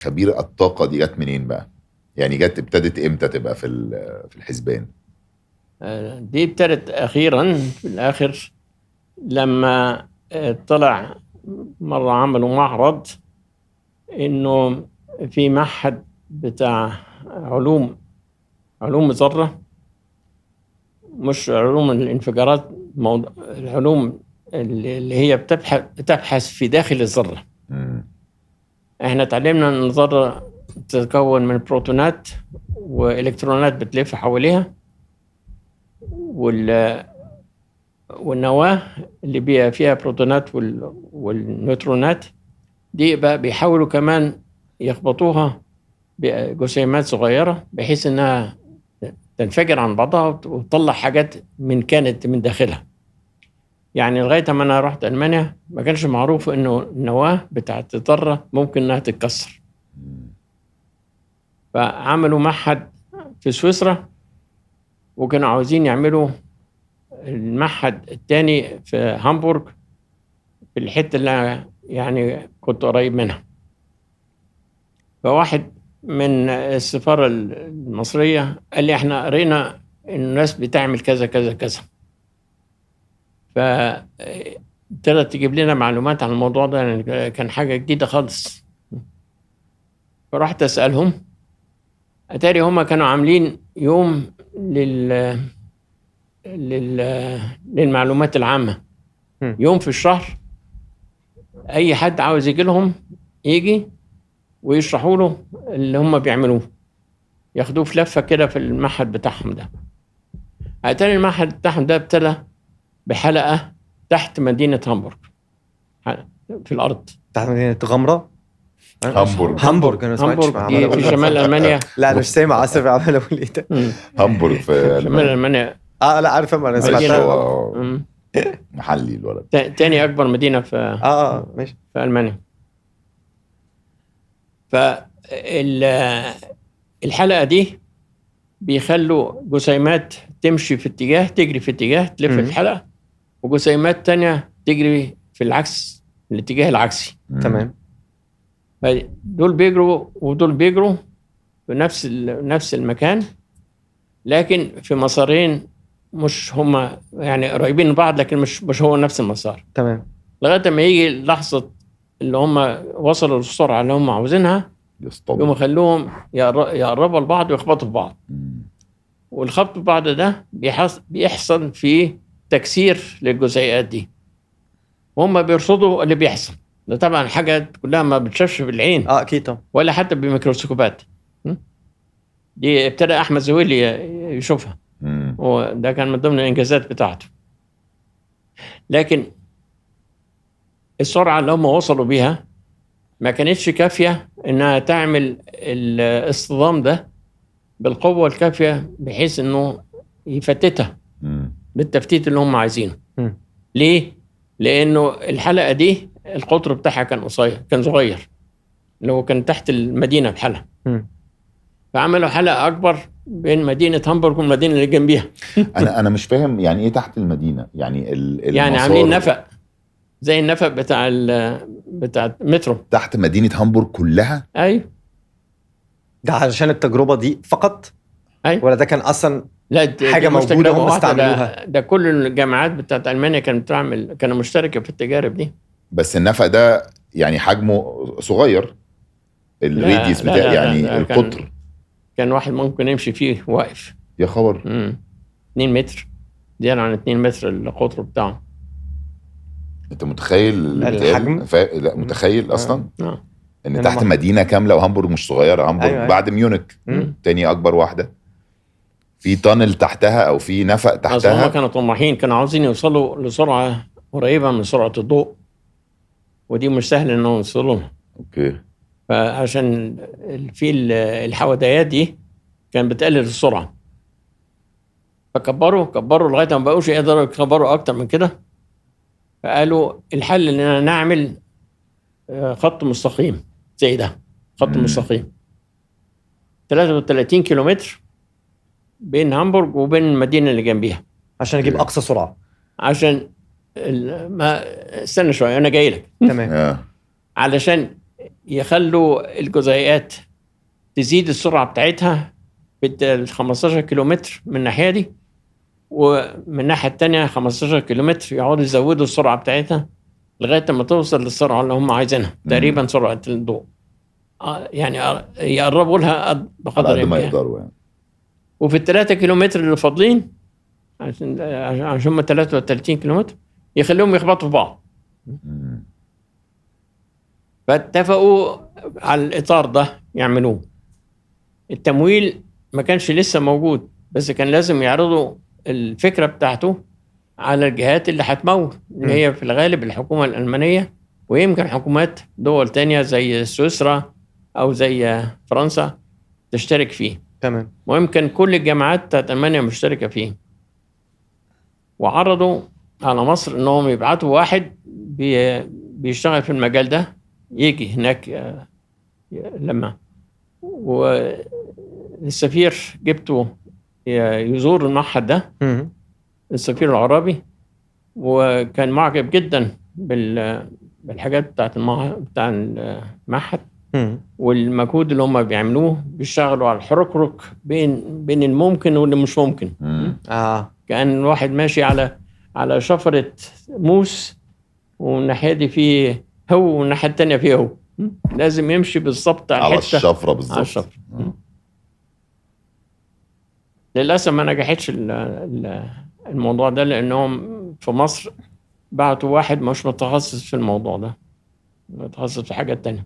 خبير الطاقة دي جت منين بقى؟ يعني جت ابتدت امتى تبقى في في الحسبان؟ دي ابتدت اخيرا في الاخر لما طلع مرة عملوا معرض انه في معهد بتاع علوم الذره، مش علوم الانفجارات، العلوم اللي هي بتبحث في داخل الذره. احنا اتعلمنا ان الذرة تتكون من بروتونات والكترونات بتلف حواليها، والنواه اللي بيها فيها بروتونات والنيوترونات دي بقى بيحاولوا كمان يخبطوها بجسيمات صغيرة بحيث انها تنفجر عن بعضها وتطلع حاجات من كانت من داخلها. يعني لغاية ما انا رحت المانيا ما كانش معروف انه النواة بتاعت الذرة ممكن انها تتكسر. فعملوا معهد في سويسرا، وكانوا عاوزين يعملوا المعهد الثاني في هامبورغ في الحتة اللي يعني كنت قريب منها. فواحد من السفارة المصرية قال لي احنا قرينا ان الناس بتعمل كذا كذا كذا، فابتدت تجيب لنا معلومات عن الموضوع ده، يعني كان حاجة جديدة خالص. فرحت أسألهم، أتاري هما كانوا عاملين يوم للمعلومات العامة، يوم في الشهر أي حد عاوز يجي لهم يجي ويشرحوا له اللي هم بيعملوه، ياخدوه في لفة كده في المعهد بتاعهم ده. أتاري المعهد بتاعهم ده ابتدى بحلقة تحت مدينة هامبورغ في الأرض. تحت مدينة غمرة؟ هامبورغ. أنا هامبورغ دي في شمال ألمانيا. لا أنا مش سامع، آسف، عمال أقول إيه ده. هامبورغ في شمال ألمانيا. لا عارفة، ما أنا سمعتها. محلي الولد. تاني أكبر مدينة في ماشي في ألمانيا. فالحلقة دي بيخلوا جسيمات تمشي في اتجاه، تجري في اتجاه، تلف الحلقة، وجسيمات تانية تجري في العكس، الاتجاه العكسي. تمام. دول بيجروا ودول بيجروا في نفس المكان، لكن في مسارين مش هما يعني قريبين من بعض، لكن مش هو نفس المسار. تمام. لغاية ما يجي لحظة اللي هما وصلوا للسرعة اللي هما عاوزينها، يقوموا خلوهم يقربوا لبعض ويخبطوا في بعض. والخبط في بعض ده بيحصل فيه تكسير للجزيئات دي، وهم بيرصدوا اللي بيحصل ده. طبعا حاجة كلها ما بتشافش بالعين، اكيد طبعا، ولا حتى بميكروسكوبات. دي ابتدى احمد زويل يشوفها، وده كان من ضمن الانجازات بتاعته. لكن السرعة اللي هم وصلوا بيها ما كانتش كافيه انها تعمل الاصطدام ده بالقوة الكافيه بحيث انه يفتتها بالتفتيت اللي هم عايزينه. ليه؟ لانه الحلقة دي القطر بتاعها كان قصير، كان صغير، اللي هو كان تحت المدينة بحلقة. فعملوا حلقة اكبر بين مدينة هامبورغ والمدينة اللي جنبيها. انا مش فاهم يعني ايه تحت المدينة؟ يعني يعني عاملين نفق زي النفق بتاع بتاع المترو تحت مدينة هامبورغ كلها. ايوه. ده علشان التجربة دي فقط؟ أيوة. ولا ده كان اصلا لا حاجة موجودة هم استعملوها؟ ده كل الجامعات بتاعت المانيا كانت بتعمل، كانوا مشتركة في التجارب دي. بس النفق ده يعني حجمه صغير، ال radius بتاع يعني لا القطر كان واحد ممكن يمشي فيه واقف. يا خبر. 2 متر، زيادة عن 2 متر القطر بتاعه. انت متخيل الحجم؟ لا متخيل اصلا ان تحت مدينة كاملة، وهامبورغ مش صغيرة، هامبورغ أيوة. بعد ميونخ تاني اكبر واحدة، في tunnel تحتها او في نفق تحتها. هم كانوا طماحين، كانوا عاوزين يوصلوا لسرعه قريبه من سرعة الضوء، ودي مش سهل انهم يوصلوا لها. okay. فعشان في الحواديات دي كان بتقلل السرعة، فكبروا لغاية ما بقوش يقدروا يكبروا اكتر من كده. فقالوا الحل اننا نعمل خط مستقيم زي ده، خط مستقيم 33 كيلومتر بين هامبورغ وبين المدينة اللي جنبيها عشان اجيب اقصى سرعة. عشان ما استنى شوية انا جاي لك. تمام. علشان يخلوا الجزيئات تزيد السرعة بتاعتها بال 15 كيلومتر من الناحية دي، ومن الناحية التانية 15 كيلومتر، يقعدوا يزودوا السرعة بتاعتها لغاية ما توصل للسرعة اللي هم عايزينها تقريبا سرعة الضوء، يعني يقربوا لها بقدر على قد ما الإمكان. يقدروا يعني. وفي ال3 كيلومتر اللي فاضلين عشان هم 33 كيلومتر يخليهم يخبطوا في بعض. فاتفقوا على الإطار ده يعملوه. التمويل ما كانش لسه موجود، بس كان لازم يعرضوا الفكرة بتاعته على الجهات اللي هتمول، اللي هي في الغالب الحكومة الألمانية، ويمكن حكومات دول تانية زي سويسرا أو زي فرنسا تشترك فيه. تمام. ويمكن كل الجامعات بتاعت ألمانيا مشتركة فيه. وعرضوا على مصر إنهم يبعتوا واحد بيشتغل في المجال ده يجي هناك لما، والسفير جبته يزور المعهد ده، السفير العرابي، وكان معجب جدا بالحاجات بتاعت بتاع المعهد والمجهود اللي هم بيعملوه، بيشتغلوا على الحركرك بين الممكن واللي مش ممكن. كأن الواحد ماشي على شفرة موس، والناحية دي فيه هو والناحية التانية فيه هو، لازم يمشي بالظبط على الشفرة بالظبط، على الشفرة. للأسف ما نجحتش الموضوع ده، لأنهم في مصر بعتوا واحد مش متخصص في الموضوع ده، متخصص في حاجة تانية.